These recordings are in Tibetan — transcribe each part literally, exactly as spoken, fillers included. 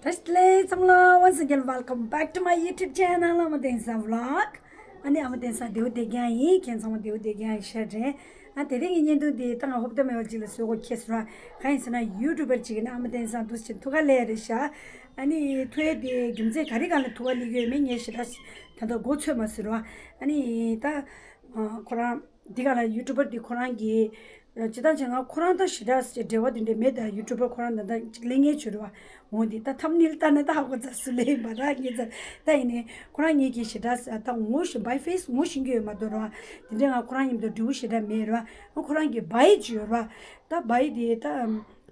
བཀྲ་ཤིས་བདེ་ལེགས་ཚང་མ་ལ། Once again, welcome back to my YouTube channel, ཨ་མ་བསྟན་ས་vlog. ཨ་ནི་ཨ་མ་བསྟན་ས་བདེ་པོ་བསྡད་ཀྱི་ཡིན། ཁྱེད་ཚང་མ་བདེ་པོ་བསྡད་ཀྱི་ཡིན་ཤག་དྲན། ཨ་དེ་རིང་གི་བརྙན་ཐུང་འདི་ད་ང་ཧོབ་ཏེ་མེད་པ་ཅིག་ལ་བཟོ་དགོས་ཁེལ་སོང་ར། གང་ཡིན་ཟེར་ན་YouTuber་ཅིག་ཡིན་ན་ཨ་མ་བསྟན་ས་འདུག་སེ་ཐུགས་ཁ་ལས་རེད་ཤག་ཨ་ནི་ཐུགས་ཡས་དེ་རྒྱུ་མཚན་ག་རེ་སྒང་ལ་ཐུགས་ཁ་སླེབས་ཀྱི་ཡོད་མེད་ངས་ཞེ་དྲག་ད་ལྟ་མགོ་ཚོད་མ་ཟེར་བ། ཨ་ནི་ད་ཁོ་རང་འདི་ག་ལ་YouTuber་འདི་ཁོ་རང་གི་ཇི་ལྟར་བྱས་ང་ཁོ་རང་ད་ཞེ་དྲག་འབྲེལ་བ་དེ་འདྲ་མེད། ད་YouTuber་ཁོ་རང་ད་ལྟ་ཅིག་ལས་ངན་བྱོས་རེད་བ། འོ་འདི་ད་thumbnail་ལྟ་ན་ད་ཧ་གོ་ཚར་སུ་ལས་མ་རག་ངེས་ཚར། ད་ཡིན་ནའི་ཁོ་རང་ངེད་ཀྱི་ཞེ་དྲག་ད་ངོ་ཤེས་by face་ངོ་ཤེས་ཀྱི་ཡོད་མ་གཏོགས་རེད་བ། དེ་འདྲ་ང་ཁོ་རང་མཉམ་དུ་འབྲེལ་བ་ཞེ་དྲག་མེད་རེད་བ། ཁོ་རང་གི་བའི་ཅིག་ཡོད་རེད་བ། ད་བའི་དེ་ད་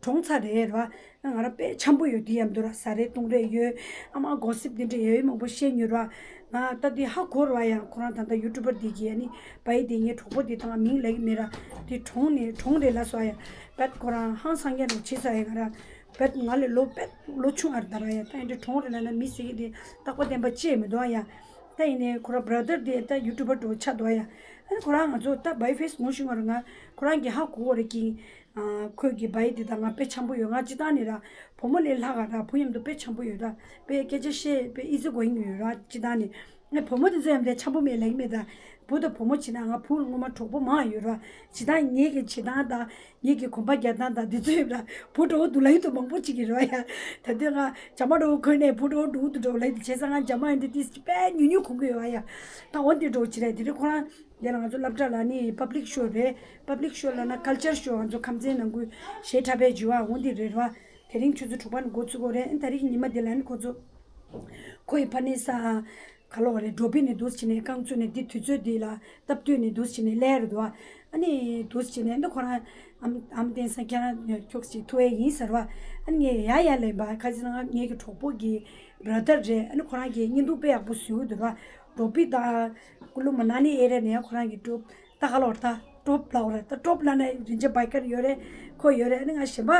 གྲོངས་ཚར་རེད་རེད་བ། ང་རང་དཔེ་འཆམ་པོ་ཡོད་དེ་ཡང་འདུག་ར། ཟ་རེ་བཏུང་རེ་ཡོད། ཨ་མ་gossip་དེ་འདྲ་ཡོད་མང་པོ་བཤད་མྱོང་ར། ང་ད་དེ་ཧ་གོ་ར་བ། ཡང་ཁོ་རང་ད་ལྟ་YouTuber་དེ་གི་ཨ་ནི་བའི་དེ་ངའི་གྲོགས་པོ་དེ་དང་མིང་ལབ་ཀྱི་མེད་ར། དེ་གྲོངས་ནས་གྲོངས་རེད་ལབ་སོང་ཡ། བད་ཁོ་རང་ཧང་སང་རྒྱ་རུ་བྱེད་ས་ཡ། ང་ར་བད་ང་ལས་ལོ་བད་ལོ་ཆུང་ཨར་ད་ར་ཡ། ད་ཡིན་འདྲ་གྲོངས་རེད་ལབ་ན་མི་ཟེར་གི་དེ་རྟག་པ་བརྟན་པ་ཅེས་མི་འདུག་ཡ། ད་ཡིན་ནའི་ཁོ་ར་brother་དེ་ད་YouTuber་འགྲོ་ཆགས་འདུག་ཡ། ཨ་ནི་ཁོ་རང་ང་ཚོ་ད་by face་ངོ་ཤེས་མ་རེད། ང་ཁོ་རང་གི་ཧ་གོ་གོ་རེད་ཀྱི། ཁོས་ཀྱི་བའི་དེ་དང་ང་དཔེ་འཆམ་པོ་ཡོད། ང་སྤྱི་བཏང་ནས་ར་བུ་མོ་ལས་ལྷག་ག་ར་བུ་མཉམ་དུ་དཔེ་འཆམ་པོ་ཡོད་ར། དཔེ་སྐད་ཆ་བཤད་དཔེ་easy going་ཡོད་ར། སྤྱི་བཏང་ནས་ངས་བུ་མོ་དེ་ཚོ་ཡང་དེ་འཆམ་པོ་མེད་ལབ་ཀྱི་མེད་ད། བུ་དང་བུ་མོ་བྱེད་ན་ང་བུ་ངོ་མ་གྲོགས་པོ་མང་ཡོད་ར། སྤྱི་བཏང་ངེད་ཀྱི་བྱེད་སྟངས་དང་ངེད་ཀྱི་གོམ་པ་རྒྱག་སྟངས་དང་དེ་ཚོ་ཡོད་ར། བུ་གྲོགས་པོ་འདུག་ལབ་ཡོད་དུ་མང་པོ་ཅིག་གི་ར་ཡ། ད་དུས་ང་ཇ་མ་གྲོགས་པོ་ཁོས་ནས་བུ་གྲོགས་པོ་འདུག་འདུག་གྲོགས་ལབ་དེ་བྱས་ཙང་ང་ཇ་མ་ཡིན་དེ་དེ་དཔེ་ཉུང་ཉུང་གོན་གི་ཡོད་ཡ། ད་འོ་དེ་གྲོགས་བྱེད་ར་དེ་རིང་ཁོ་རང་། དེ་ལ་ང་ཚོ་སློབ་གྲྭ་ལ་ནི་public show་རེད། Public show་ལབ་ན་culture show་ང་ཚོ་ཁམས་ཚན་ནང་ཁུལ་གཞས་འཁྲབ་པའི་བྱ་བ་འོང་དེ་རེད་བ། དེ་རིང་ཆུ་ཚོད་དྲུག་པ་ནས་འགོ་ཚུགས་དགོས་རེད། ཨ་ད་རིང་ཉི་མ་དེ་ལ་ནི་ཁོ་ཚོ་ཁོ་ཡི་ཕ་ནི་ས་ག་ལོག་རེད། འགྲོ་པི་ནས་འདུག་བྱས་ནས་རྐང་བཙུགས་ནས་འདི་དུས་ཚོད་འདི་ལ་སྟབས་བསྟུན་ནས་འདུག་བྱས་ནས་སླེབས་རེད་བ། ཨ་ནི་འདུག་བྱས་ནས་འདི་ཁོ་རང་ཨམ་ཨམ་བསྟན་ས་ཁྱེད་རང་ཁྱོད་ཅིག་ཐུག་ཨེ་ཡིན་ཟེར་བ། ཨ་ནི་ངས་ཡ་ཡ་ལབ་པ། ཁ་ཅིག་ང་ངེད་ཀྱི་གྲོགས་པོ་གི་brother་རེད། ཨ་ནི་ཁོ་རང་གི་བརྙན་ཐུང་དཔེ་ཡག་པོ་བཟོས་འདུག་བ། འགྲོ་པི་དང་ཀུ་ལུ་མ་ན་ལི་ཨེ་རི་ཡ་ནས་ཁོ་རང་གི་གྲོགས་ད་ག་ལོར་ད་གྲོགས་ལ་འོ་ར། ད་གྲོགས་ལ་ན་རིན་ཆེན་བྷའི་ཀར་ཡོད་རེད། ཁོ་ཡོད་རེད། ཨ་ནི་ང་གཞན་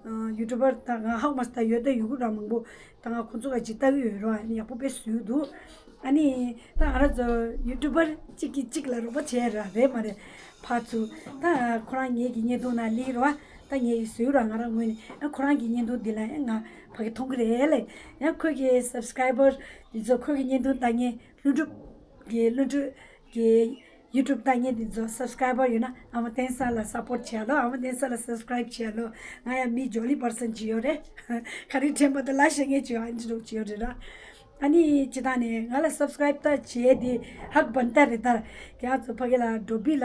པ་YouTuber་ད་ང་ཧ་གོ་མ་སོང་། ད་ཡོད་ད་ཡོད་གི་ར་མང་པོ། ད་ང་ཁོ་ཚོ་ག་ཅིག་ལྟ་གི་ཡོད་ར། ཨ་ནི་ཡག་པོ་དཔེ་བཟོས་འདུག་ཨ་ནི་ད་ང་རང་ཚོ་YouTuber་གཅིག་གིས་གཅིག་ལ་རོགས་པ་བྱས་ར་རེད་མ་རེད། ཕར་ཚུར་ད་ཁོ་རང་ངེད་ཀྱི་བརྙན་ཐུང་ནང་སླེབས་ར། ད་ངས་བཟོས་ར་ང་རང་ངོས་ནས་ཨ་ཁོ་རང་གི་བརྙན་ཐུང་འདི་ལ་ཨ་ང་ཕ་གི་མཐོང་གི་རེད་ལེ། ཡང་ཁོས་ཀྱི་subscriber་འདི་ཚོ་ཁོས་ཀྱི་བརྙན་ཐུང་ལྟ་མཁན་ལྷུན་གྲུབ་ཀྱི་ལྷུན་གྲུབ་ཀྱི་YouTube་ལྟ་མཁན་འདི་ཚོ་subscriber་ཡོད་ན་ཨ་མ་བསྟན་ས་ལ་support་བྱེད་ཡ་ལོ། ཨ་མ་བསྟན་ས་ལ་subscribe་བྱེད་ཡ་ལོ། ང་ཡང་མི་jolly person་ཅིག་ཡོད་རེད། ག་རེ་དྲན་པ་དང་ལ་ཞེ་ངེས་ཅིག་ཡོད། ཨ་འདྲ་ཅིག་ཡོད་རེད་ར། ཨ་ནི་སྤྱི་བཏང་ནས་ང་ལ་subscribe་ད་བྱས་དེ་ཧ་གོ་བ་ད་རེད་ད། ཁྱེད་ཚོ་ཕ་གི་ལ་འགྲོ་པི་ལ་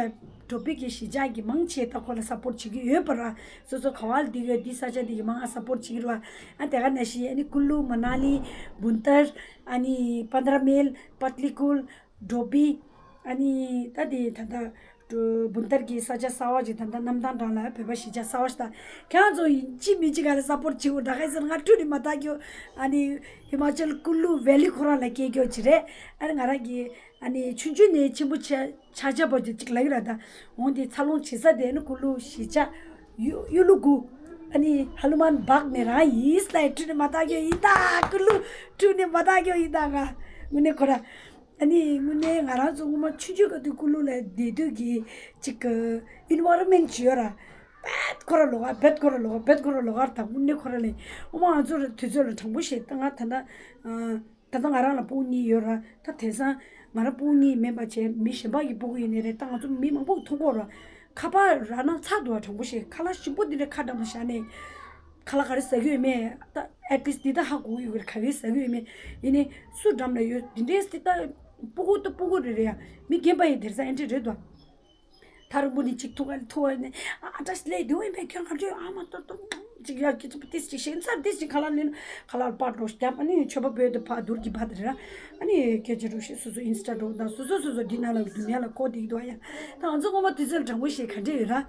འགྲོ་པི་གི་གཞིས་ཆགས་ཀྱི་མང་ཆེ་ད་ཁོ་ལ་support་བྱེད་ཀྱི་ཡོད་པ་ར། སོ་སོ་ག་བ་ལ་འདི་ཡོད་འདི་ས་ཆ་འདི་གི་མང་ང་support་བྱེད་ཀྱི་ར། ཨ་དེ་ག་ནང་བཞིན་ཨ་ནི་ཀུ་ལུ་མ་ན་ལི་བུན་ཏར་ཨ་ནི་པན་དྲ་མིལ་པཏ་ལི་ཀུལ་འགྲོ་པི་ཨ་ནི་ད་དེ་ད་ད། བུན་ཏར་གྱི་ས་ཆ་གསར་བ་ཅིག་ད་ལྟ་གནམ་ཐང་འགྲམ་ལ་བོད་པ་གཞིས་ཆགས་གསར་བ་ཞིག་ད། ཁྱེད་རང་ཚོ་ཡིན་གཅིག་མིན་གཅིག་ག་ལ་support་བྱེད་དགོས་ད་ག་ཟེར་ང་ཁྲུ་ནི་མ་ཐག་གྱོ། ཨ་ནི་ཧི་མ་ཅལ་ཀུ་ལུ་ཝེ་ལི་ཁོ་རང་ལ་སྐྱེས་གྱོ་ཅི་རེད། ཨ་ནི་ང་རང་གི་ཨ་ནི་ཆུང་ཆུང་ནས་ཆེན་པོ་ཆ་ཆ་ཆ་བ་ཅིག་ཅིག་ལ་ཡོད་ར་ད། འོང་དེ་འཚར་ལོངས་བྱེད་ས་དེ་ནི་ཀུ་ལུ་གཞིས་ཆགས་ཡུ་ཡུ་ལུ་གུ། ཨ་ནི་ཧ་ལུ་མན་བག་ནས་རང་ཡིན་སླའི་ཁྲུ་ནི་མ་ཐག་གྱོ་ཡིན་ད། ཀུ་ལུ་ཁྲུ་ནི་མ་ཐག་གྱོ་ཡིན་ད་ང་དངོས་གནས་ཁོ་ར། ཨ་ནི་དངོས་གནས་ང་རང་ཚོ་སྔོན་མ་ཆུང་ཆུང་སྐབས་དུས་ཀུ་ལུ་ལ་བསྡད་དུས་ཀྱི་ཅིག་གི་environment་ཅིག་ཡོད་ར། བད་ཁོ་ར་ལོག་ག་བད་ཁོ་ར་ལོག་ག་བད་ཁོ་ར་ལོག་ག་ད་དངོས་གནས་ཁོ་ར་ལས་སྔོན་མ་ང་ཚོ་དུས་ཚོད་ལ་དྲང་པོ་བཤད་ད་ང་ད་ལྟ་ད་ལྟ་ང་རང་ལ་སྤུན་གཉིས་ཡོད་ར། ད་དེང་སང་ང་རང་སྤུན་གཉིས་མིན་པ་བྱས་མི་གཞན་པ་གི་སྤུ་གུ་ཡིན་ནའི་རེད། ད་ང་ཚོ་མི་མང་པོ་གིས་མཐོང་གོ་ར། ཁ་པར་རག་ན་ཚར་འདུག་བ། དྲང་པོ་བཤད་ཁ་ལག་ཞིམ་པོ་འདི་འདྲ་ཁ་འགྲམ་ལ་བཞག་ནས་ཁ་ལག་ག་རེ་ཟ་གི་ཡོད་མེད་ད་at least་འདི་ད་ཧ་གོ་གི་ཡོད་གི་རེད། ག་རེ་ཟ་གི་ཡོད་མེད་ཡིན་ནའི་སུ་འགྲམ་ལ་ཡོད་འདི་འདྲའི་སི་ད་སྤུ་གུ་ད་སྤུ་གུ་རེ་རེ་ཡ་མི་རྒན་པ་ཡི་དེར་ས་ཨེ་འདྲ་རེད་དོ། ཐ་རུ་མུ་ནི་གཅིག་ཐུག་ག་ཐུག་ག་ནས་ཨ་ཏྲ་སི་ལེ་དུ་ཨིན་པའི་ཁྱོད་ཁ་ཆོས་ཨ་མ་ཏོ་ཏོ་ཅིག་ཡ་ཀི་ཅིག་ཏིས་ཅིག་ཤེས་ཚར་ཏིས་ཅིག་ཁ་ལག་ལེན་ཁ་ལག་པར་འགྲོ་རྒྱབ་ཨ་ནི་ཆོས་པ་བོད་དུ་ཕ་དུར་གི་བ་དེ་ར་ཨ་ནི་སྐད་ཆ་འགྲོ་ཤེས་སོ་སོ་ཨིན་སི་ཊ་འགྲོ་དང་སོ་སོ་སོ་སོ་འདི་ན་ལ་དུ་ནས་ལ་ཁོ་དེ་གི་དུ་ཨ་ཡ་ད་ང་ཚོ་ངོ་མ་དུས་ཚོད་དྲང་པོ་ཞིག་ག་འདྲ་ཡོད་ར་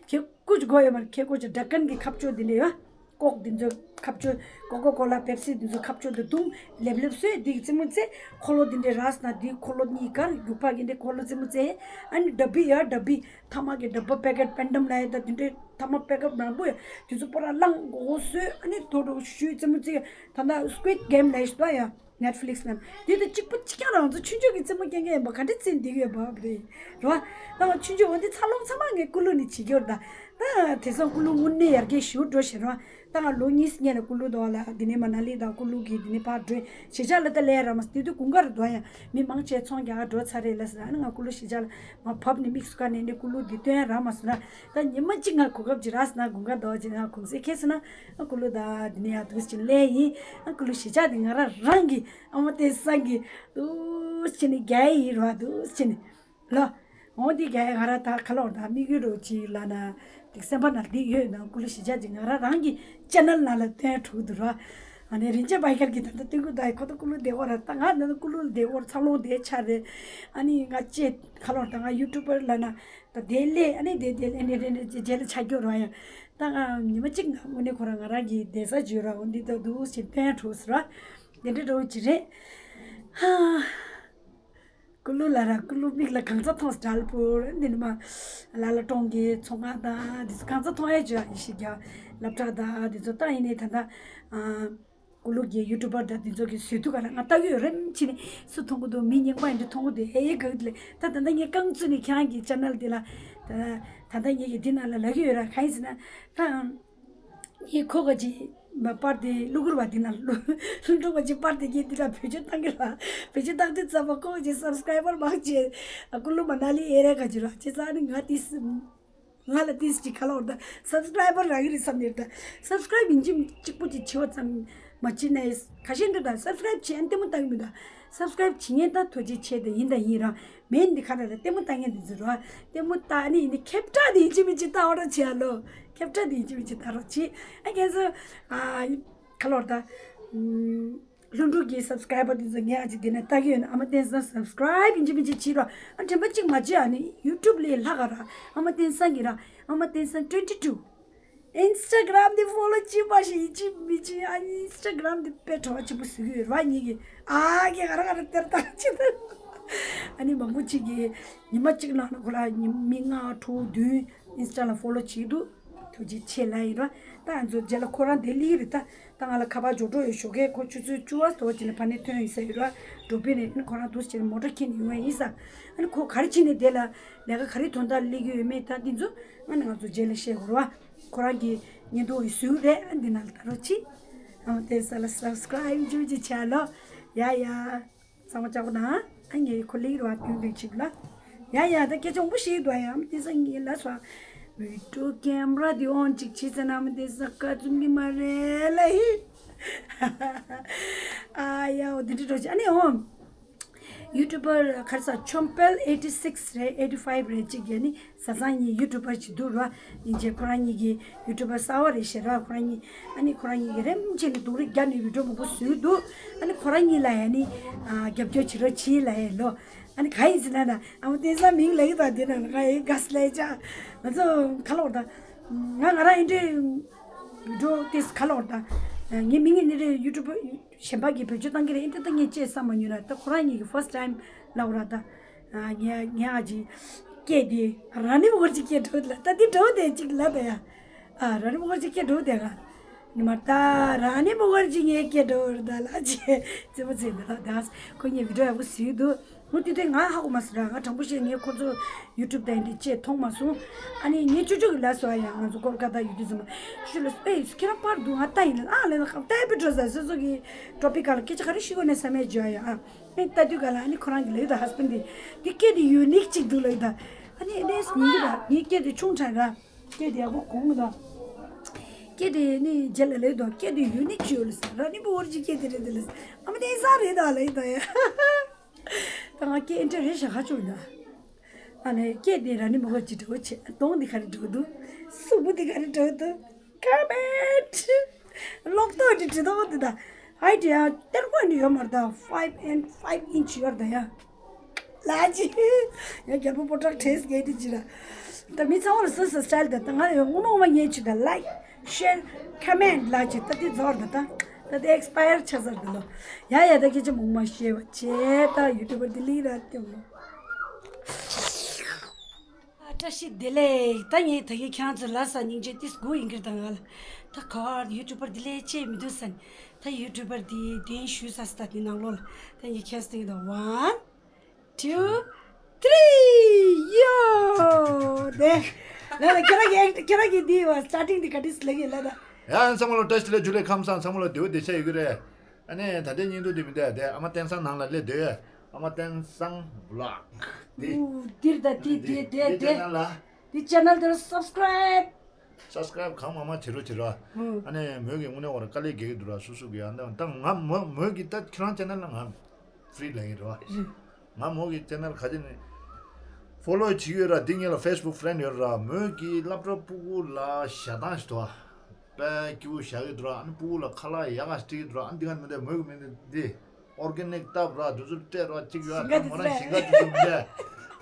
ཁྱེད་ཀུ་ཅི་གོ་ཡོད་མ་རེད། ཁྱེད་ཀུ་ཅི་ཌ་ཀན་གི་ཁ་ཆོས་འདི་འདྲ་ཡོད། ཀོག་འདི་ཚོ་ཁ་ཆོས་ཀོ་ཀོ་ཀོ་ལ་པེབ་སི་འདི་ཚོ་ཁ་ཆོས་འདི་བཏུང་ལེབ་ལེབ་བཟོས་འདི་གི་རྩེད་མོ་རྩེ། འཁོར་ལོ་འདི་འདྲའི་རས་ན་འདི་འཁོར་ལོ་གཉིས་ཀར་རྒྱུག་པ་གི་འདི་འཁོར་ལོ་རྩེད་མོ་རྩེ། ཨ་ནི་ཌ་བི་ཡ་ཌ་བི་ཐ་མ་གི་ཌ་བི་པེ་ཀེཊ་པེན་ཌམ་ལ་ཡ་ད་འདི་འདྲའི་ཐ་མ་པེ་ཀེཊ་མང་པོ་ཡ་འདི་ཚོ་པོ་ར་ལང་གོ་གོ་བཟོས། ཨ་ནི་དོ་དོ་ཞུས་རྩེད་མོ་རྩེ། ད་ལྟ་སྐུ་ཝིཌ་གེམ་ལ་ཡ་ཞུ་ད་ཡ་ནེཊ་ཕི་ལིག་སི་ན་འདི་ད་གཅིག་པ་གཅིག་རྐྱང་རང་ཚོ་ཆུང་ཆུང་གི་རྩེད་མོ་རྐྱང་རྐྱང་ཡིན་པ་ག་འདྲ་རྩེད་འདི་གི་ཡོད་པ་རེད་རོ། ད་ང་ཆུང་ཆུང་འོན་ཏེ་འཚར་ལོངས་ཚང་མ་ངས་ཀུ་ལུ་ནི་བྱེད་ཀྱི་ཡོད་ད། ད་དེང་སང་ཀུ་ལུ་དངོས་གནས་ཡར་རྒྱས་ཞེ་པོ་འགྲོ་ཤེས་རོ། ད་ང་ལོ་གཉིས་སུ་ ལ་ཀུ་ལུ་དོ་ལ་འདི་ནས་མ་ན་ལི་དང་ཀུ་ལུ་གི་འདི་ནས་ཕར་འགྲོ་གཞིས་ཆགས་ལ་ད་ལས་ར་མ་དེ་དུས་དགུན་ཁ་རེད་དོ། ཡང་མི་མང་ཆེ་ཚོང་རྒྱག་འགྲོ་ཚར་རེད་ལ་ཟེར། ཨ་ནི་ང་ཀུ་ལུ་གཞིས་ཆགས་ལ་མ་བབས་ནས་དམིགས་སུ་བཀར་ནས་འདི་ཀུ་ལུ་འདི་སྟོན་ར་མ་སོང་ན། ད་ཉི་མ་གཅིག་ང་གོ་སྐབས་ཅིག་རག་སོང་ན་དགུན་ཁ་དོ་ཅིག་ང་གུང་སེང་ཁེལ་སོང་ན་ཨ་ཀུ་ལུ་ད་འདི་ནས་ཡང་འདུག་སེ་ཅིག་ལས་ཡིན། ཨ་ཀུ་ལུ་གཞིས་ཆགས་འདི་ང་རང་རང་གི་ཨ་མ་བསྟན་བཟང་གི་འདུག་སེ་ནས་རྒྱ་ཡིན་ར་འདུག་སེ་ནས། ལོ། འོ་འདི་ག་ང་ར་ད་ཁ་ལོར་ད་དམིགས་ཡུལ་རོ་ཅིག་ལ་ན། དེ་སེམས་པ་ན་འདི་ཡོད་ན་ཀུ་ལུ་གཞིས་ཆགས་ཅིག་ང་ར་རང་གི་ཅེ་ནལ་ནང་ལ་སྟོན་འགྲོ་གི་འདུག་ར། ཨ་ནི་རིན་ཆེན་བྷའི་ཀར་གྱི་ད་ལྟ་སྟོན་གི་འདུག་ཁོ་ད་ཀུ་ལུ་བདེ་བོ་ར། ད་ང་ད་ཀུ་ལུ་བདེ་བོ་འཚར་ལོངས་བསྡད་ཆགས་རེད། ཨ་ནི་ང་ཅེ་ཁ་ལོར་ད་ང་ཡུ་ཊུབ་པར་ལ་ན་ད་དེ་ལས་ཨ་ནི་དེ་དེ་ལས་ཨ་ནི་རེ་རེ་རྗེས་ལ་ཆ་རྒྱུ་ར། ཡང་ད་ང་ཉི་མ་གཅིག་ང་དངོས་གནས་ཁོ་ར་ང་རང་གི་བསྡད་ས་བརྗོད་ར། འོ་འདི་ད་འདུག་ཅིག་སྟོན་འགྲོ་ཟེར་ར། དེ་འདྲ་འགྲོ་ཅི་རེད། ཧ། ཀུ་ལུ་ལ་ར་ཀུ་ལུ་མིག་ལ་གང་ཚ་མཐོང་སི་ཏྲལ་པོ་འདི་ནི་མ། ལ་ལ་གྲོང་གི་ཚོང་ཁང་དང་འདི་ཚོ་གང་ཚ་མཐོང་ཨེ་བྱོས་ཨ་ཡི་ཤི་རྒྱ་སློབ་གྲྭ་དང་འདི་ཚོ་ད་ཡིན་ནའི་ད་ལྟ་ཨ། ཀུ་ལུ་གི་ཡུ་ཊུབ་པར་དང་འདི་ཚོ་གི་བཟོས་ཐུག་ག་ལ་ང་ལྟ་གི་ཡོད་རེམ་ཕྱིན་ནས་སུ་མཐོང་གི་འདུག་མི་རྙིང་པ་ཡིན་འདྲ་མཐོང་གི་འདུག་ཨེ་ཡེ་ག་གི་ལས་ད་ད་ལྟ་ངས་རྐང་བཙུགས་ནས་ཁྱེད་རང་གི་ཅེ་ནལ་འདི་ལ་ད་ད་ལྟ་ངས་ཀྱི་འདི་ནང་ལ་ལབ་ཀྱི་ཡོད་ར། གང་ཡིན་ཟེར་ན་ད། ངས་ཁོ་ག་ཅིག་མ་པར་དེ་ཀླུ་གུར་བ་དེ་ན་ཀླུ་ཀླུ་འགྲོ་བ་ཅིག་པར་དེ་གྱེས་དེ་ལ་བེད་སྤྱོད་བཏང་གི་ལ། བེད་སྤྱོད་བཏང་དུས་ཙམ་པ་ཁོ་ག་ཅིག་སབ་སི་ཀ་རའི་བར་མང་ཆེ་ཀུ་ལུ་མ་ན་ལི་ཨེ་ར་ག་ཅིག་ལ་ཅི་ཙང་ནི་ང་ཏིས་ང་ལ་ཏིས་ཅིག་ག་ལ་འོར་ད་སབ་སི་ཀ་རའི་བར་རག་གི་རེད་བསམ་ནས་ད་སབ་སི་ཀ་རའི་བར་ཡིན་གཅིག་གཅིག་པོ་ཅིག་བྱེད་པ་ཙམ་མ་བྱེད་ནས་ཁ་ཤས་འདུག་ད་སབ་སི་ཀ་རའི་བར་བྱེད་ཨན་ལྟད་མོ་ལྟ་གི་མི་འདུག་སབ་སི་ཀ་རའི་བར་བྱེད་ཉན་ད་ཐུགས་རྗེ་ཆེ་ད་ཡིན་ད་ཡིན་ར། མེད་འདི་ཁ་ར་ལ་ལྟད་མོ་ལྟ་མཁན་འདི་ཚོ་ར། ལྟད་མོ་ལྟ་ནི་ཡིན་ནི་ཁྱབ་བསྒྲགས་འདི་ཡིན་གཅིག་མིན་གཅིག་ལྟ་བ་ར་བྱེད་ཨ་ལོ། ཁྱབ་བསྒྲགས་འདི་ཡིན་གཅིག་མིན་གཅིག་ལྟ་རོགས་གྱིས། ཨ་ཁྱེད་ཚོ། ཨ། ཁ་ལོར་ད། ཨམ། ལྷུན་གྲུབ་ཀྱི་སབ་སི་ཀ་རའི་བར་འདི་ཚོ་ངས་ཨ་ཅིག་འདི་ནས་ལྟ་གི་ཡོད་ན་ཨ་མ་བསྟན་བཟང་སབ་སི་ཀ་རའི་བ་ཡིན་གཅིག་མིན་གཅིག་བྱེད་རོགས། ཨ་དྲན་པ་གཅིག་མ་བརྗེད་ཨ་ནི་ཡུ་ཊུབ་ལས་ལྷག་ག་ར་ཨ་མ་བསྟན་བཟང་གི་ར་ཨ་མ་བསྟན་བཟང་twenty two། ཨིན་སི་ཊ་གྷི་རམ་དེ་ཕོ་ལོ་བྱེད་པ་ཞིག་ཡིན་གཅིག་མིན་གཅིག་ཨ་ནི་ཨིན་སི་ཊ་གྷི་རམ་དེ་དཔེ་བྲོ་བ་ཆེན་པོ་བཟོ་གི་ཡོད་རེད་བ་ཉིད་ཀྱིས། ཨ་ཀྱེ་ག་ར་ག་ར་སྟེར་བཏང་ཆེ་ད། ཨ་ནི་མང་པོ་ཅིག་གིས་ཉི་མ་གཅིག་ནང་ལ་ཁོ་ལ་ཉི་མི་ལྔ་དྲུག་བདུན་ཨིན་སི་ཊ་ལ་ཕོ་ལོ་བྱེད་འདུག་ཐུགས་རྗེ་ཆེ་ལ་ཡིན་ར། ད་ང་ཚོ་རྗེས་ལ་ཁོ་རང་དེ་ལི་རེད་ད། ད་ང་ལ་ཁ་པར་འཇོག་འགྲོ་ཡོད་ཞོགས་ཀས་ཁོ་ཆུ་ཚོད་བཅུ་བ་ཟླ་བ་ཅིག་ནས་ཕ་ནས་ཐོན་ཡོད་ས་ཡོད་ར། འགྲོ་པས་ནས་ཨ་ནི་ཁོ་རང་འདུག་སེ་བྱས་ནས་མོ་ཊ་ཁྱེར་ནས་ཡོང་བ་ཡིན་ས། ཨ་ནི་ཁོ་ག་རེ་བྱས་ནས་དེ་ལ་ལས་ཀ་ག་རེ་དོན་དག་སླེབས་ཀྱི་ཡོད་མེད་ད་འདི་ཚོ་ཨ་ནི་ང་ཚོ་རྗེས་ལ་བཤད་དགོས་ར། ཁོ་རང་གི་བརྙན་ཐུང་གི་ཟུར་རེད། ཨ་འདི་ནང་ལ་ད་རོགས་གྱིས། ཨ་མ་བསྟན་བཟང་ལ་སབ་སི་ཀ་རའི་བ་འཇུ་ཅི་བྱ་ལོ། ཡ་ཡ། ཚང་མ་ལྕགས་པོ་དང་ཨ་ངའི་ཁོ་ལིག་རུ་བ་དུས་དུས་ཅིག་ལ། ཡ་ཡ་ད་སྐད་ཆ་འོང་པོ་ཞིག་འདུག་ཡ། ཨ་མ་བསྟན་བཟང་ངའི་ལ་སོ། བི་ཌིའོ་ཀེམ་ར་དེ་ཨོན་ཅིག་བྱེད་ཟེར་ན་ཨ་མ་བསྟན་བཟང་ཀ་ཙུམ་གི་མ་རེད་ལ་ཧི། ཨ་ཡ་འོ་དེ་འདྲ་འགྲོ་ཅི་ཨ་ནི་ཨོ། ཡུ་ཊུབ་པར་ག་རེ་ཟ་ཆོམ་པལ་eighty six རེད། eighty five རེད་ཅིག་གིས་ནི་བཟའ་ཚང་གཉིས་ཡུ་ཊུབ་པར་ཅིག་འདུག་ར། ཡིན་ཅེ་ཁོ་རང་གཉིས་ཀྱི་ཡུ་ཊུབ་པར་གསར་བ་རེད་ཤེས་ར། ཁོ་རང་གཉིས་ཨ་ནི་ཁོ་རང་གཉིས་ཀྱི་རེམ་ཆེ་ནི་སྡུག་རུས་རྒྱག་ནས་བི་ཌིའོ་མང་པོ་བཟོས་འདུག་ཨ་ནི་ཁོ་རང་གཉིས་ལ་ཡ་ནི་ཨ་རྒྱབ་སྐྱོར་བྱེད་རོགས་བྱེད་ལ་ཡ་ལོ། ཨ་ནི་ག་ཡིན་ཟེར་ན་ན་ཨ་མ་བསྟན་བཟང་མིང་ལ་ཡི་དང་དེ་ན་ང་ཡི་ག་སི་ལ་ཡི་ཅག་ང་ཚོ་ག་ལ་བར་དང་ང་ང་རང་ཡིན་དུས་བི་ཌིའོ་ཏིས་ག་ལ་བར་དང་ངའི་མིང་ཡིན་ནི་རེད། ཡུ་ཊུབ་པར་གཞན་པ་གིས་བེད་སྤྱོད་བཏང་གི་རེད། ཨིན་ཏེ་ད་ངས་ཅེས་བསམ་མ་མྱོང་ན་ད་ཁོ་རང་གཉིས་ཀྱི་first time ལབ་ར། ད་ངས་ངས་ཨ་ཅིག་སྐད་དེ་ར་ནི་མོ་གར་ཅིག་སྐད་འགྲོ་ལ་ད་འདི་འགྲོ་དེ་ཅིག་ལབ་པ་ཡ། ཨ་ར་ནི་མོ་གར་ཅིག་སྐད་འགྲོ་དེ་ག་ནི་མ་ད་ར་ནི་མོ་གར་ཅིག་ངས་སྐད་འགྲོ་ར་ད་ལ་ཅེ་ཙེ་མོ་ཙེ་མི་ལ་ད་ཁོ་ངས་བི་ཌིའོ་ཡག་པོ་གཟིགས་འདུག་ངོ་དེ་དུས་ང་ཧ་གོ་མ་སོང་ར། ང་དྲང་པོ་བཤད་ངས་ཁོ་ཚོ་ཡུ་ཊུབ་དང་འདི་ཅེས་མཐོང་མ་སོང་། ཨ་ནི་ངས་ཅོ་ཅོ་གི་ལ་སོ་ཡ་ང་ཚོ་ཀོལ་ཀ་ཏ་ཡུལ་དུས་ཙམ་ཅོ་ཅོ་ལ་སོ་ཨེ་ཁྱེད་རང་པར་འདུག་ང་ལྟ་ཡིན་ལ་ཨ་ལ་ལ་ཁ་ཏའི་པི་ཏྲོ་ཟ་སོ་སོ་གི་ཊོ་པིག་ག་ལ་སྐད་ཆ་ག་རེ་ཤི་གོ་ནས་བསམ་ཡས་བརྗོད་ཡ་ཨ་ངས་ལྟ་དུས་ག་ལ་ཨ་ནི་ཁོ་རང་གི་ལ་ཡུལ་དང་ཧས་བྷེན་ཌི་འདི་སྐད་དེ་ཡུ་ནིག་ཅིག་འདུག་ལ་ཡུལ་དང་ཨ་ནི་ཨེ་ནས་ཉིན་གི་དང་ངའི་སྐད་དེ་ཆུང་དྲགས་ར་སྐད་དེ་ཡག་པོ་གོང་གི་དང་སྐད་དེ་ནི་རྗེས་ལ་ལ་ཡུལ་དང་སྐད་དེ་ཡུ་ནིག་ཅིག་ཡོད་ལ་ཟེར་ར་ནི་བོ་བར་གྱི་སྐད་དེ་རེད་དེ་ལ་ཟེར་ཨ་མ་དེ་ས་རེད་དང་ལ་ཡུལ་དང་ཡ། ད་ང་སྐད་ཨེ་འདྲ་རེད་ཤག་ཧ་ཅང་ཡིན་ད། ཨ་ནི་སྐད་དེ་ར་ནི་མོ་ག་ཅི་འདྲ་བོ་བྱེད་གདོང་འདི་ག་རེ་འགྲོ་འདུག་གཟུགས་པོ་འདི་ག་རེ་འགྲོ་འདུག་ཀ་མེན་ཊི། ལོག་ཏོ་འདི་འདྲི་ཏོ་འདི་ད། ཧའི་ཊི་ཡ་སྟེར་དགོས་ནི་ཡོད་མ་རེད་ད། five and five inch ཡོད་རེད་ད་ཡ། ལ་ཅི། ཡ་རྒྱལ་པོ་པོ་ཏྲག་ཁྲེས་གེ་དེ་ཅི་ར། ད་མི་ཚང་མ་ལ་སོ་སོ་སི་ཊའིལ་ད་ད་ང་ཡང་དངོས་གནས་མ་ཉེས་ཅི་ད་ལའིཀ། ཤེར། ཁ་མེན་ལ་ཅིག་ད་དེ་ཛོར་ད་ད། ད་དེ་ཨེག་སི་པ་ཡར་ཆགས་ཚར་འདུག་ལོ། ཡ་ཡ་ད་སྐད་ཆ་མང་མ་བཤད་པ་བྱས་ད་ཡུ་ཊུབ་པར་དེ་ལི་ར་ལྟེ་མོ། ཨ་བཀྲ་ཤིས་བདེ་ལེགས། ད་ངས་ད་གིན་ཁྱེད་རང་ཚོ་ལ་ས་སྙིང་རྗེ་ཏིས་དགུ་ཡིན་གྱི་ད་ང་ལ་ད་ག་ཡུ་ཊུབ་པར་དེ་ལས་ཆེ་མི་འདུག་ས་ནི་ད་ཡུ་ཊུབ་པར་དེ་དེན་ཞུས་ས་སི་ད་དེ་ནང་ལོ་ལ་ད་ངས་ཁྱེད་སྟེང་ད་ཝན། two, three, ཡོ། དེ། ལ་ལ་ཁྱེད་རང་གི་ཁྱེད་རང་གི་འདི་བ་སི་ཊར་ཊིང་འདི་ག་འདྲས་ལ་གི་ལ་ད། ཡ་ཚང་མ་ལ་བཀྲ་ཤིས་བདེ་ལེགས། ཇུ་ལེ་ཁམས་བཟང་། ཚང་མ་ལ་བདེ་པོ་བདེ་ཆེ་ཡོད་ཀྱི་རེད། ཨ་ནི་ད་ལྟའི་བརྙན་ཐུང་འདི་མི་འདུག་དེ་ཨ་མ་བསྟན་བཟང་ནང་ལ་སླེབས་སྡོད། ཨ་མ་བསྟན་བཟང་བི་ལོག་འདི། འདིར་ད་འདི་འདི་འདི་འདི་འདི་ནང་ལ། འདི་ཆེ་ནལ་འདིར་སབ་སི་ཀ་རའིབ། སབ་སི་ཀ་རའིབ་གང་མང་མང་བྱེད་རོགས་བྱེད་རོགས། ཨ་ནི་མོས་ཀྱི་དངོས་གནས་བར་དཀའ་ལས་རྒྱག་གི་འདུག་ར། སོ་སོ་གི་ཨ་ད་ད་ང་མོ་མོས་ཀྱི་ད་ཁྱེད་རང་ཆེ་ནལ་ལ་ང་ཕི་རི་ལབ་ཡིན་རོགས། ང་མོ་གི་ཆེ་ནལ་ག་ཅི་ནས་ཕོ་ལོ་བྱེད་ཀྱི་ཡོད་ར། འདི་ངེད་ལ་ཕེ་སི་བུག་ཕི་རེན་ཌི་ཡོད་ར། མོས་ཀྱི་སློབ་གྲྭ་སྤུ་གུ་ལ་ཞེ་སྡང་ཞིག་འདུག་པའི་སྐྱིད་པོ་བཞག་གི་འདུག་ར། ཨ་ནི་སྤུ་གུ་ལ་ཁ་ལག་ཡག་ག་སྤྲད་ཀྱི་འདུག་ར། ཨ་ནི་འདི་ག་མི་འདུག་མོས་ཀྱི་མི་འདུག་འདི། ཨོར་གེ་ནིག་བཏབ་ར། དུས་ཚོད་སྤྲད་ར། གཅིག་ཡོད་ཨ། ཞིང་ཁ་ད་མོ་རང་ཞིང་ཁ་དུས་ཚོད་མི་འདྲ།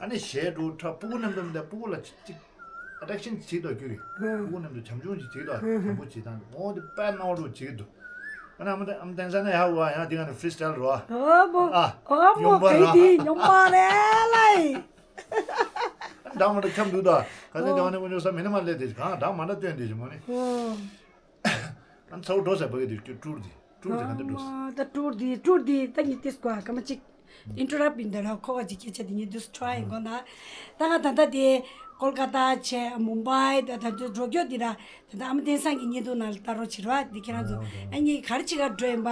ཨ་ནི་གཞས་འགྲོ་ཁྲ་སྤུ་གུ་རྣམས་དང་མི་འདྲ། སྤུ་གུ་ལ་གཅིག་ཨ་ཊེག་ཤན་བྱེད་དོ་ཁྱོད་ཀྱིས། སྤུ་གུ་རྣམས་དང་བྱམས་ཆུང་ཞིག་བྱེད་དོ། བྱམས་པོ་བྱེད་སྟངས་འོ་དེ་དཔེ་རྣ་བ་རུ་བྱེད་ཀྱི་འདུག་ཨ་ནི་ཨ་མ་ཨ་མ་བསྟན་བཟང་ནས་ཧ་གོ་ཨ། ཡང་དེ་ག་ནས་ཕི་རི་སི་ཊལ་རོ། ཨ་མོ། ཨ་ཨ་མོ་ཡོང་པ་ག་ར་དེ་ཡོང་པ་རེད་ལ། འདྲ་མ་འདྲ་ཁྱབ་འདུག་ད་ག་ཚོད་དེ་བ་ནས་དཀོན་མཆོག་ས་མི་ནི་མ་ལས་དེ་གང་འདྲ་མ་འདྲ་སྟོན་དེ་ཞིག་མོ་ནི། ཨ་ཚ་བོ་འགྲོ་ཟེར་བ་གི་དེ་ཀྲུར་དེ། ཀྲུར་དེ་ག་འདྲ་འགྲོ་ཟེར། ད་ཀྲུར་དེ་ཀྲུར་དེ་ད་ཉི་ཏིས་ཀོ་ཨ་ཀ་མ་ཅིག་ཨིན་ཊར་རབ་ཡིན་ད་ལ་ཁོ་ག་ཅིག་སྐད་ཆ་དེ་ཉི་ཏིས་ཁྲོ་ཨ་ཡིན་གོ་ན། ད་ང་ད་ལྟ་དེ་ཀོལ་ཀ་ཏ་བྱས་མུམ་བྷའི་ད་ད་དུ་འགྲོ་རྒྱུ་དེ་ར། ད་ལྟ་ཨ་མ་བསྟན་བཟང་གི་བརྙན་ཐུང་ནང་ལ་ལྟ་རོགས་བྱེད་རོགས། འདི་ཁྱེད་རང་ཚོ་ཨ་ནི་ག་རེ་བྱེད་ག་འགྲོ་ཡིན་པ།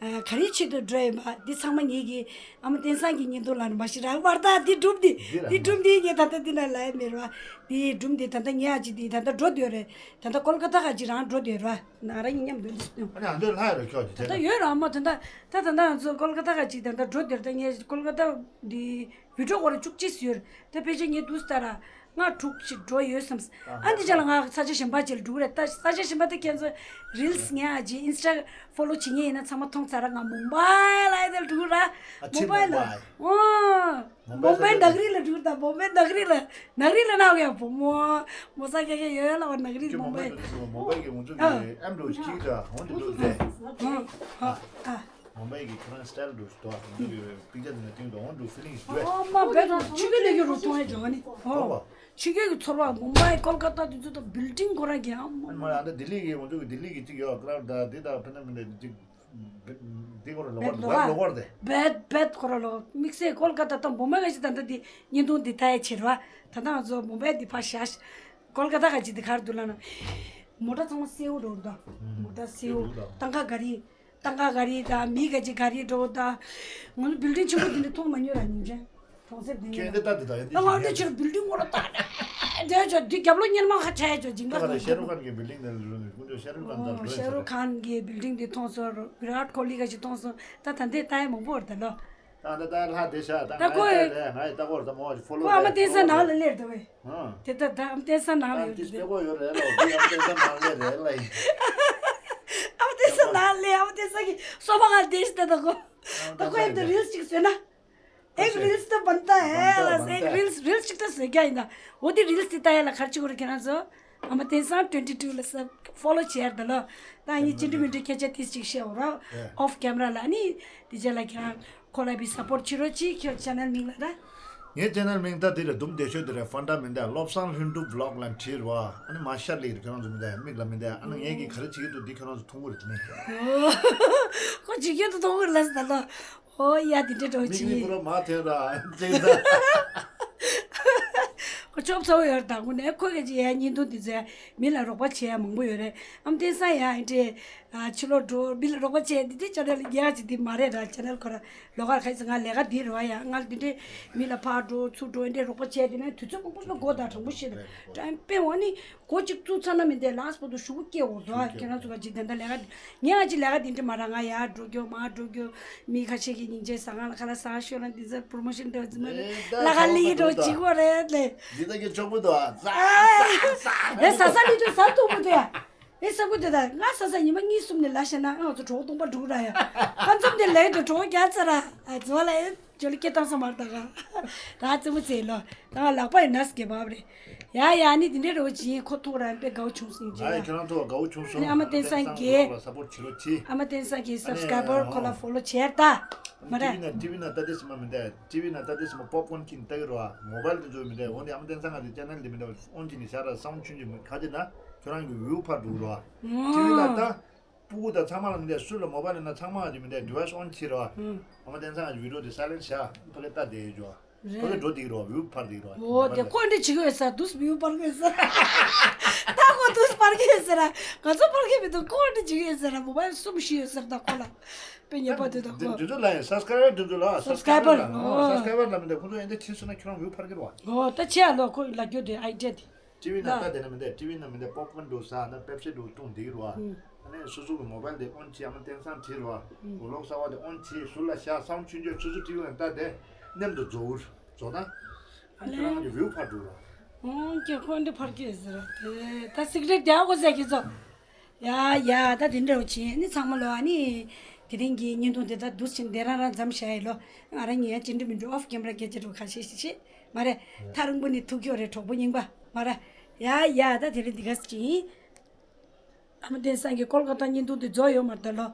ག་རེ་ཆེད་དུ་འགྲོ་ཡིན་པ། འདི་ཚང་མ་ངེད་ཀྱི་ཨ་མ་བསྟན་བཟང་གི་བརྙན་ཐུང་ལ་མ་གཞི་རང་བར་ཐག་འདི་སྒྲུབ་འདི་འདི་སྒྲུབ་འདི་ངས་ད་ལྟ་འདི་ན་ལབ་ཡ་མེད་རོགས། འདི་སྒྲུབ་འདི་ད་ལྟ་ངས་ཨ་ཅི་འདི་ད་ལྟ་འགྲོ་འདོད་རེད། ད་ལྟ་ཀོལ་ཀ་ཏ་ག་ཅི་རང་འགྲོ་འདོད་རོགས། ང་རང་གཉིས་མཉམ་འདོན་འདི་སྟོན། ཨ་ནི་ཨ་འདོད་ལྷ་ཡ་རོ་ཁྱོད་ཀྱི་ད་ལྟ་ཡོད་རོགས་མ་ད་ལྟ་ད་ད་ང་ཚོ་ཀོལ་ཀ་ཏ་ག་ཅི་ད་ལྟ་འགྲོ་འདོད་ད་ངས་ཀོལ་ཀ་ཏ་འདི་བི་ཌི་ཡོ་སྐོར་བཅུ་གཅིག་ཡོད། ད་ཕལ་ཆེར་ངས་འདུག་ལྟ་ར། ལྔ་དྲུག་ཅིག་འགྲོ་ཡོད་བསམ། ཨ་འདི་ཅག་ལ་ང་ས་ཆ་གཞན་པ་ཅིག་ལ་འགྲོ་གི་རེད། ད་ས་ཆ་གཞན་པ་དེ་ཁྱེད་ཚོ་རིལ་སི་ངས་ཨ་ཅི་ཨིན་སི་ཊ་ཕོ་ལོ་བྱེད་མཁན་ཡིན་ན་ཚང་མ་མཐོང་ཚར། ང་མུམ་བྷའི་ལ་ཨེ་དེ་ལ་འགྲོ་གི་ར། ཨ་ཕྱིར་མུམ་བྷའི་ལ། མུམ་བྷའི། ཨོ། མུམ་བྷའི་མུམ་བྷའི་ལ་ནག་རི་ལ་འགྲོ་གི་རེད། ད་མུམ་བྷའི་ནག་རི་ལ། ནག་རི་ལ་ན་ཡ་བུ་མོ། མོ་ས་ཀྱ་ཀྱ་ཡོད་ཡ་ལ་བ་ནག་རི་ཁྱོད་མུམ་བྷའི། མུམ་བྷའི་གི་ང་ཚོ་གི་ཨེམ་འགྲོ་ཞིག་གཅིག་ད་འོང་དེ་འགྲོ་དེ། ཨ་ཨ། མུམ་བྷའི་གི་ཁྱོད་རང་སི་ཊལ་འགྲོ་ཞིག་ཏོ་འགྲོ་གི་པིག་ཅར་དེ་ན་ཏིང་ཏོ་འོང་འགྲོ་ཕི་ལིང་ཞིག་འགྲོ། ཨ་མ་བེད་ཆུ་གི་ལས་གི་རུ་ཐོང་ཡ་འགྲོ་ག་ནི། ཨོ། ཕྱི་རྒྱལ་གྱི་ཚོར་བ་མུམ་བྷའི་ཀོལ་ཀ་ཏ་དེ་ཚོ་དང་བིལ་ཌིང་ཁོ་རང་གི་ཨ་མ། ཨ་ནི་མ་ཡ་ད་ལྡི་ལི་གི་ང་ཚོ་གི་ལྡི་ལི་གི་གཅིག་ཡོད་ཀ་ར་ད་འདི་ད་ཕན་ན་མི་འདྲ་གཅིག་འདི་ཁོ་ར་ལོ་གར་ལོ་གར་ལོ་གར་ལོ་གར་དེ། བེད་བེད་ཁོ་ར་ལོ་དམིགས་བསལ་ཀོལ་ཀ་ཏ་དང་མུམ་བྷའི་ག་ཅི་ད་ད་འདི་བརྙན་ཐུང་འདི་ལྟ་ཡ་ཆེ་ར་བ། ད་ད་ང་ཚོ་མུམ་བྷའི་འདི་ཕར་བཞག་ཀོལ་ཀ་ཏ་ག་ཅི་འདི་གར་འདུག་ལ་ན། མོ་ཊ་ཚང་མ་སེའུ་འགྲོ་འདུག་མོ་ཊ་སེའུ་འགྲོ་འདུག་ཏང་ཀ་ག་རི། ཏང་ཀ་ག་རི་དང་མི་ག་ཅིག་ག་རི་འགྲོ་དང་། ང་ཚོ་བིལ་ཌིང་ཆེན་པོ་འདི་འདྲ་མཐོང་མ་མྱོང་ར། ཉིན་ཅན་གྲོང་གསེབ་འདི་ཡིན་ན། ད་ང་འདི་ཕྱིར་བིལ་ཌིང་ངོ་ར་ལྟ་ར་དེ་ཅོ་འདི་རྒྱབ་ལོགས་གཉེར་མ་ཁ་ཆ་ཡ་ཅོ་ཇིང་ད་ག་ག་ད་ཤེ་རུ་ཁན་གི་བིལ་ཌིང་ནང་ལ་འགྲོ་ནས་ཀུན་ཏུ་ཤེ་རུ་ཁན་དང་འགྲོ་ཤེ་རུ་ཁན་གི་བིལ་ཌིང་འདི་མཐོང་སོང་། བི་རཱད་ཀོ་ལི་ག་ཅིག་མཐོང་སོང་། ད་ད་འདི་ལྟ་ཡ་མང་པོ་རེད་ད་ལོ། ད་ད་ད་ལྷ་དེ་ཤ་ད་ད་ང་ཁོ་ཡི་ད་ལས་ང་ཡི་ད་གོར་ད་མོ་ཧྥོ་ལོ་ཁོ་ཨ་མ་བསྟན་ས་ནང་ལ་སླེབས་འདུག་བས། ཨ། དེ་ད་ད་ཨ་མ་བསྟན་ས་ནང་ལ་ཡོད་དེ། ཨ་མ་བསྟན་ས་ནང་ལ་རེད་ལ་ཡིན། ཨ་མ་བསྟན་ས་ནང་ལ་ཨ་མ་བསྟན་ས་གི་སོ་པ་ག་དེ་ཤི་ད་ད་གོ། ད་ཁོ་ཡིན་ད་རིལ་ཅིག་བཟོས་ན། ཨེག་རིལ་ད་བན་ད་ཨེ་ལ་ཨེག་རིལ་རིལ་ཅིག་ད་བཟོས་རྒྱ་ཡིན་ད། འོ་དེ་རིལ་དེ་ལྟ་ཡ་ལ་ག་རེ་བྱེད་དགོས་རེད་ཁྱེད་རང་ཚོ། ཨ་མ་བསྟན་སང་ཊུ་ཝེན་ཊི་ཊུ་ལ་ས་ཕོ་ལོ་བྱེད་ཡར་ད་ལོ། ད་ངས་ཅི་འདྲ་མི་འདྲ་སྐད་ཆ་ཏིས་ཅིག་བཤད་འོ་ར། ཨོཕ་ཀེམ་ར་ལ་ནི། དེ་རྗེས་ལ་ཁྱེད་རང་ཁོ་ལ་བི་སཔོར་ཊི་བྱེད་རོགས་གྱིས། ཁྱོད་ཆེ་ནལ་མིང་ལ་ད། ངའི་ཆེ་ནལ་མིང་ད་དེ་རེད། དུམ་བདེ་ཤོས་དེ་རེད། ཧྥན་ད་མིན་ད་བློ་བཟང་ལྷུན་གྲུབ་བི་ལོག་ལ་བྲིས་རོ། ཨ་ནི་མ་ཤར་ལི་རེད། ཁྱོད་རང་ཚོ་མི་ད་མིག་ལ་མི་ད། ཨ་ནི་ངས་ཀྱི་ག་རེ་བྱེད་ཀྱི་འདུག་འདི་ཁྱོད་རང་ཚོ་མཐོང་གི་རེད་དེ་ནི། ཁོ་བྱེད་ཀྱི་འདུག་མཐོང་གི་རེད་ལ་ཟེར་ད་ལོ། ཨོ་ཡ་དེ་འདྲ་འགྲོ་མིག་གཉིས་ཅི། པུ་ར་མ་ཐོན་ར་ཅེ་ད། ཁོ་ཆོབ་ཚ་བོ་ཡོད་རེད། ད་དངོས་གནས་ཁོ་ག་ཅི་ཡ་བརྙན་ཐུང་འདི་ཚོ་མི་ལ་རོགས་པ་བྱེད་ཡ་མང་པོ་ཡོད་རེད། ཨ་མ་བསྟན་སང་ཡ་ཨེ་འདྲས། ཕྱི་ལོགས་འགྲོ་མི་ལ་རོགས་པ་བྱས་འདི་དེ་ཅ་ནལ་རྒྱག་ཅིག་འདི་མ་རེད་ར། ཅ་ནལ་ཁོ་ར་ལོག་གར་ཁ་ཅིག་ང་ལས་ཀ་འདི་རེད་བ། ཡ་ང་འདི་འདྲས་མི་ལ་ཕར་འགྲོ་ཚུར་འགྲོ་འདི་འདྲས་རོགས་པ་བྱས་འདི་ན་དུས་ཚོད་མང་པོ་ཞིག་ལ་སྒོ་དང་དྲང་པོ་ཞིག་རེད། ཀྲན་པེ་འོ་ནི་སྒོ་གཅིག་བཙུགས་ཚར་ན་མི་འདས་ལགས་པོ་དུ་ཞུ་གུ་སྐྱེ་འོ་དོ། ཁྱེད་རང་ཚོ་ག་ཅིག་དེ་འདྲ་ལས་ཀ་ངས་ང་ཅིག་ལས་ཀ་འདི་འདྲས་མ་ར། ང་ཡར་འགྲོ་རྒྱུ་མར་འགྲོ་རྒྱུ་མི་ཁ་ཤས་ཀྱི་སྙིང་རྗེ་ཟ་ང་ལ་ཁ་ལ་ཟ་ཤོད་ལ་འདི་ཚོ་པྲོ་མོ་ཤན་འདྲ་ཚོ་མ་རེད། ལ་ཁ་ལི་འགྲོ་ཅིག་གོ་རེད་ལེ། འདི་ད་གི་ཆོག་པོ་དོ། ཟ་ཟ་ཟ། ཨེ་ཟ་ས་ལི་དུ་ཟ་ཐུབ་པོ་དོ་ཡ། ཨེ་ས་ཀུ་དེ་ད་ང་ས་ས་ཉི་མ་གཉིས་གསུམ་ནས་ལ་ཤེ་ན་ང་ཚོ་གྲོགས་སྟོང་པ་འགྲུག་ར་ཡ། ཁ་འཛོམས་དེ་ལས་དུ་གྲོགས་རྒྱ་ཚ་ར། ཨ་ཛོ་ལ་ཨེ་ཇོ་ལི་སྐད་བཏང་ས་མར་ད་ག་ད་ཙི་མོ་ཚེ་ལོ། ད་ང་ལག་པ་ཡི་ནས་གེ་བབ་རེད། ཡ་ཡ་ནི་དེ་འདྲའི་རོ་ཅི་ཁོ་ཐུག་ར་པེ་དགའ་བོ་བྱུང་སིང་ཇི་ཡ། ཁྱེད་རང་ཐུག་དགའ་བོ་བྱུང་སོང་། ཨ་ནི་ཨ་མ་བསྟན་སང་གི་ཨ་མ་བསྟན་སང་གི་སབ་སི་ཀ་རའི་བར་ཁོ་ལ་ཕོ་ལོ་བྱེད་ད། མ་ར། ཊི་ཝི་ན་ཊི་ཝི་ན་ད་དེ་སི་མ་མི་འདའ། ཊི་ཝི་ན་ད་དེ་སི་མ་པོབ་ཀོན་ཁྱིན་ལྟ་གི་རོ། མོ་བལ་དེ་ཚོ་མི་འདའ། འོ་ནི་ཨ་མ་བསྟན་སང་ང་དེ་ཅེ་ནལ་དེ་མི་འདའ། ཨོན་ཅི་ནི་ཤ་ར་སང་ཆུན་ཅི་མི་ག་དེ་ན་ཁྱོད་རང་གི་ཝིའུ་ཕར་འགྲོ་རོ། ཊི་ཝི་ལ་ད་སྤུ་གུ་ད་ཚང་མ་ལ་མི་འདའ། སུ་ལ་མོ་བལ་ན་ཚང་མ་ཅི་མི་འདའ། ཌི་ཝའི་སི་ཨོན་བྱེད་རོ། ཨ་མ་བསྟན་སང་ང་ཝི་ཌི་ཡོ་དེ་སའི་ལེན་ཤ་ཕ་གི་ལྟ་དེ་ཡོད་ཇོ། རེད། ཕ་གི་འགྲོ་དེ་རོ་བིའུ་འཕར་དེ་རོ། འོ་དེ་ཁོ་འདྲ་བྱེད་ཀྱི་ཡོད་ས་དུས་བིའུ་འཕར་གྱི་ཡོད་ས། ད་ཁོ་དུས་འཕར་གྱི་ཡོད་ས་ར། ང་ཚོ་འཕར་གྱི་མི་འདུག་ཁོ་འདྲ་བྱེད་ཀྱི་ཡོད་ས་ར། མོ་བའི་གསུམ་བཞི་ཡོད་ས་ར། ད་ཁོ་ལ་དཔེ་ཉེས་པ་དེ་དང་ཁོ། འདི་ཚོ་ལ་ཡང་སབ་སི་ཀ་རའི་བར་འདི་ཚོ་ལ་སབ་སི་ཀ་རའི་བར་ལ་འོ་སབ་སི་ཀ་རའི་བར་ལ་མི་འདུག་ཁོ་ཚོ་ཨེ་འདྲ་བྱེད་སོང་ན་ཁྱོད་རང་བིའུ་འཕར་གྱི་རོ། འོ་ད་ཆེ་ཨ་ལོ་ཁོ་ལ་རྒྱུ་དེ་ཨའི་ཌི་ཡ་དེ། ཊི་ཝི་ནང་ལྟ་དེ་ན་མི་འདུག་ཊི་ཝི་ནང་མི་འདུག་པོབ་ཀོན་འདུག་ཟ་ན་པེབ་སི་འདུག་བཏུང་བསྡད་ཀྱི་རེད་བ། ཨ་ནི་སོ་སོ་གི་མོ་བལ་དེ་ཨོན་བྱས་ཨ་མ་དེང་སང་བྲིས་རེད་བ། གོས་ལོག་གསར་བ་དེ་ཨོན་བྱས་ཟུར་ལ་བཞག་སའུན་ཆུང་ཆུང་ཆུང་ཆུང་ཊི་ཝི་ནང་ལྟ་དེ་མཉམ་དུ་རྫོགས་རྫོགས་ན། ཨ་ཁྱོད་རང་གི་བིའུ་འཕར་འགྲོ་ར། ཨོན་གྱི་ཁོན་འདི་འཕར་གྱི་ཟེར་ར་དེ་ད་སི་ཀ་རེཊ་རྒྱག་དགོས་ཟེར་གྱི་ཚོ། ཡ་ཡ་ད་དེ་འདྲ་བོ་བྱས་ནི་ཚང་མ་ལོ་ཨ་ནི། དེ་རིང་གི་བརྙན་ཐུང་དེ་ད་འདུག་ཕྱིན་དེ་རང་རང་མཚམས་བཞག་ཡི་ལོ། ང་རང་ཉིད་ཡང་ཅི་འདྲ་མི་འདྲ་ཨོཕ་ཀེམ་ར་སྐད་ཆ་འགྲོ་ཁ་ཤས་ཤིག་བཤད། མ་རེད། ཐག་རིང་པོ་ནས་ཐུག་ཁྱོད་རེད་གྲོགས་པོ་རྙིང་པ། མ་རེད། ཡ་ཡ་ད་དེ་རིང་འདི་ག་ཅི་ཡིན། ཨ་མ་བསྟན་སངས་ཀྱི་ཀོལ་ཀ་ཏ་བརྙན་ཐུང་དེ་རྫོགས་ཡོད་མ་རེད་ད་ལོ།